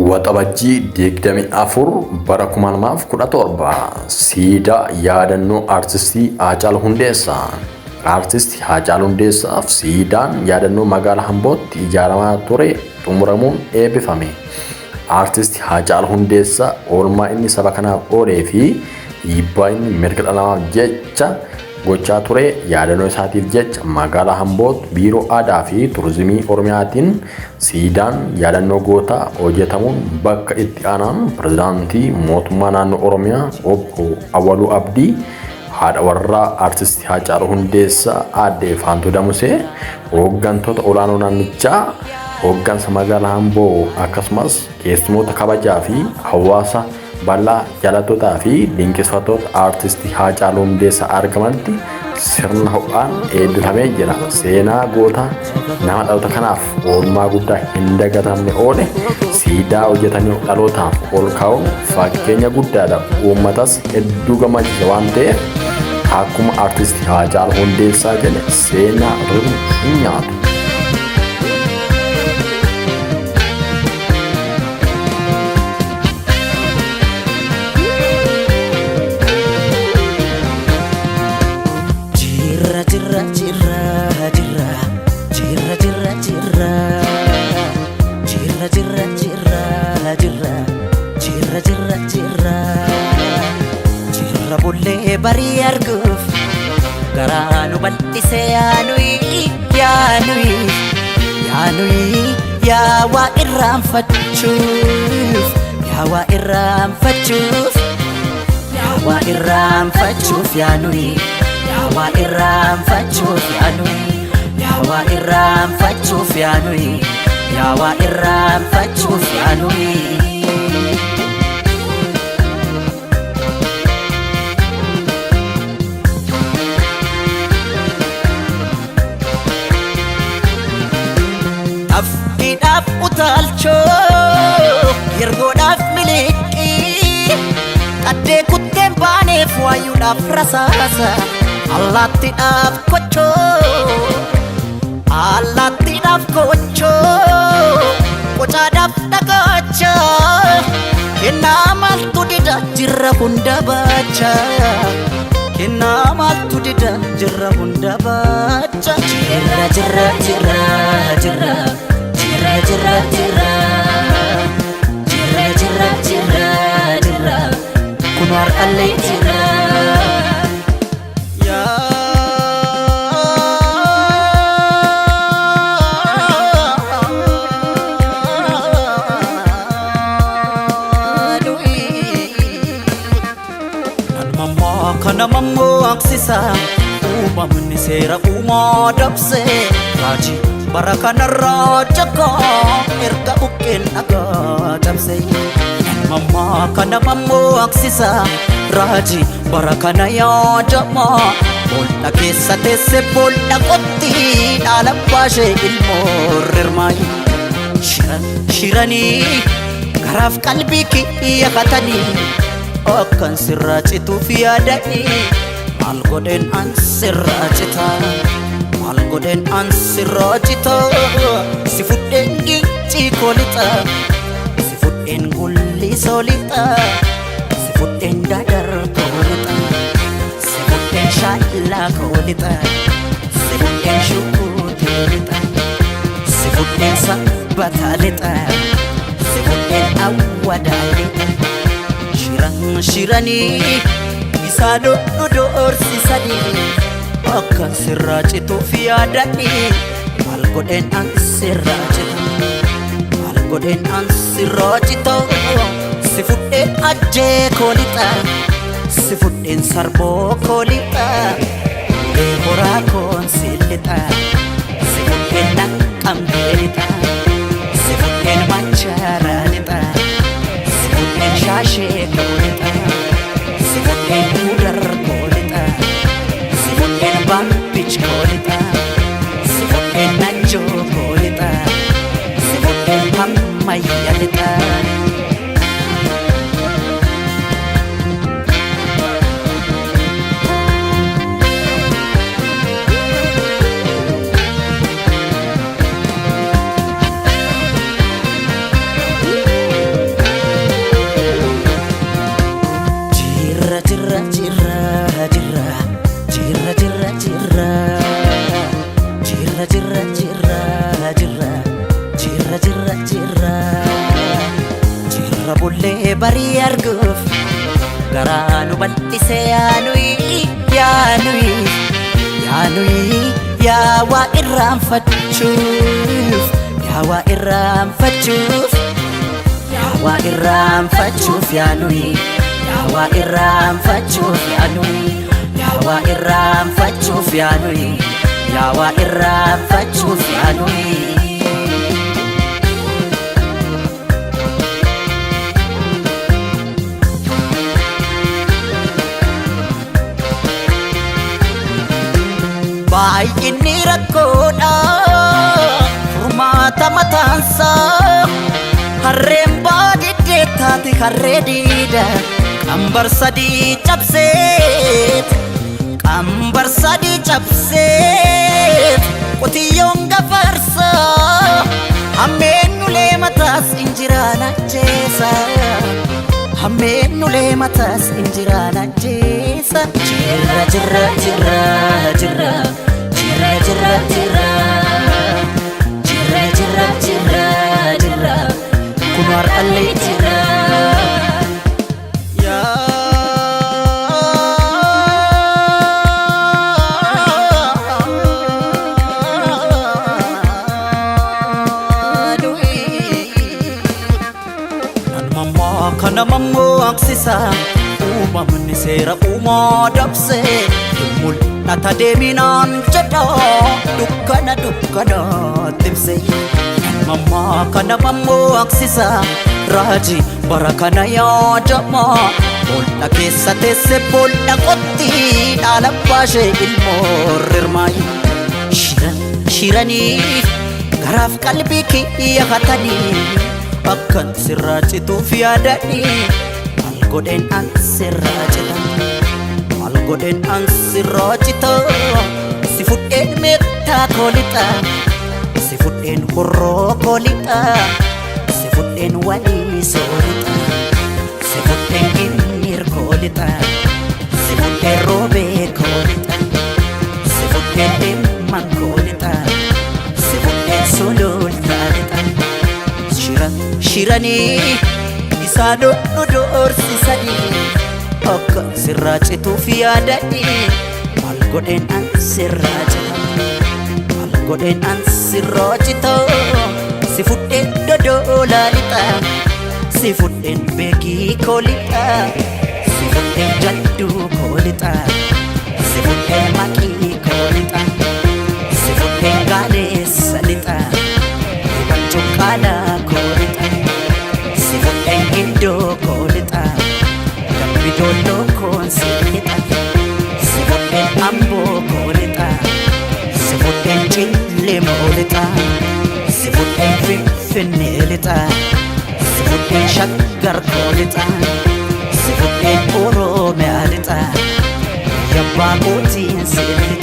Waxabajjii 24 bara 2017 siidaa yaadannoo Aartistii Haacaaluu Hundeessaa. Aartist Haacaaluu Hundeessaaf siidaan yaadannoo magaalaa Ambootti ijaaramaa ture xumuramuun eebbifame. Aartist Haacaaluu Hundeessaa oolmaa inni saba kanaaf oolee fi dhiibbaa inni mirga dhala namaaf jecha gochaa ture yaadannoo isaatiif jecha magaalaa Ambootti Biiroo Aadaa fi Turizimii Oromiyaatiin siidaan yaadannoo gootaa hojjetamuun bakka itti aanaan pirezidaantii mootummaa naannoo Oromiyaa obbo Awwaluu Abdii, haadha warraa Aartist Haacaaluu Hundeessaa aadde Faantuu Damusee, hooggantoota olaanoo naannichaa, hooggansa magaalaa Amboo akkasumas keessumoota kabajaa fi hawaasa bal'aa jaalattotaa fi dinqisiifattoota Aartist Haacaaluu Hundeessaa argamanitti sirna ho'aan eebbifamee jira. Seenaa goota nama dhaloota kanaaf oolmaa guddaa hin dagatamne oole siidaa hojjetanii dhalootaaf ol kaa'uun fakkeenya guddaadha. Uummatas hedduu gammachiisa waan ta'eef akkuma Aartist Haacaaluu Hundeessaa jedhe seenaa ribu hin nyaatu. Jirra jirra jirra jirra jirra jirra jirra jirra jirra jirra jirra jirra jirra jirra jirra bullee barii arguuf garaa nu bal'ise yaanuyi yaanuyi yaanuyi yaa waa irraanfachuuf yaa waa irraanfachuuf yaa waa irraanfachuuf yaanuyi yaa waa irraanfachuuf yaanuyi yaa waa irraanfachuuf yaanuyi yaa waa irraanfachuuf yaanuyi. Afkiidhaaf utaalchoo yergoodhaaf miliqii qaddee kutteen baaneef waayuudhaaf rasaasa allaattiidhaaf kochoo allaattiidhaaf kochoo qocaadhaaf dhagaacha kennaa maaltu dida jirra hunda baacha kennaa maaltu dida jirra hunda baacha jirra jirra jirra jirra jirra jirra jirra jirra jirra jirra jirra kun har'allee jirra. Kana mammaksisa uumamni seera uumaa dabse raajii bara kanarraa jakaa erga buqqeen dhagaa cabse. Mammaa kana mammaksisa raajii bara kana yaadama bool'a keessa teesse bool'a qotti dhaala baashee ilmoo rirmaayi. Shiran shiranii garaaf qalbii kiyya katanii akkan sirraa cituuf yaadanii maal godheen an sirraa cita maal godheen an sirraa cita si fudheen gincii koo lixa si fudheen gullisoo lixa si fudheen dadar koo lixa si fudheen shaallaa koo lixa si fudheen shukuutee lixa si fudheen sabbataa lixa si fudheen awwadaa lixa. Shiran shiranii isaan nu doorsisanii akkan sirraa cituuf yaadanii maal godheen an sirraa cita maal godheen an sirraa cita si fudheen ajjee koo lixa si fudheen sarboo koo lixa ulee horaa koon si lixa si fudheen naqqamtee lixa si fudheen machaaraa lixa si fudheen shaashee koo lixa si fudheen duudar koo lixa si fudheen baabbich koo lixa si fudheen najjoo koo lixa si fudheen hammayya lixa. Barii arguuf garaa nu bal'ise yaanuyi yaanuyi yaanuyi yaa waa irraanfachuuf yaa waa irraanfachuuf yaa waa irraanfachuuf yaanuyi yaa waa irraanfachuuf yaanuyi yaa waa irraanfachuuf yaanuyi yaa waa irraanfachuuf yaanuyi. Baay'inni rakkoodha furmaata mataansaa harreen baadiddee taate harree diida qambar sadii cabseet qambar sadii cabseet qotiyyoon gafarsaa hammeen ulee mataas injiraan ajjeesa hammeen ulee mataas injiraan ajjeesa jirra jirra jirra jirra jirra jirra jirra jirra jirra jirra jirra kun har'allee jirra. Kana mammaksisa uumamni seera uumaa dabse mul'ata deeminaan jedha dukkana dukkana timse. Mammaa kana mammaksisa raajii bara kana yaadama bool'a keessa teesse bool'a qotti dhaala baashee ilmoo rirmaayi. Shiran shiranii garaaf qalbii kiyya hatanii akkan sirraa cituuf yaadanii maal godheen an sirraa cita maal godheen an sirraa cita si fudheen meettaa koolixa si fudheen horroo koolixa si fudheen walii soolixa si fudheen ginniir koolixa si fudheen roobee koolixa si fudheen dhimman koolixa si fudheen sulultaa lixa. Shiran shiranii isaan nu doorsisanii akka sirraa cituuf yaadanii maal godheen an sirraa cita maal godheen an sirraa cita si fudheen dodoolaa lixa si fudheen beekii koo lixa si fudheen jadduu koo lixa si fudheen maqii koo lixa si fudheen gaaleessa lixa. Cuqqaalaa koo lixa si fudheen gindoo koo lixa dambi doolloo koon si lixa si fudheen amboo koo lixa si fudheen cillemoo lixa si fudheen finfinnee lixa si fudheen shaggar koo lixa si fudheen oromiyaa lixa yabbaa kootiin si lixa.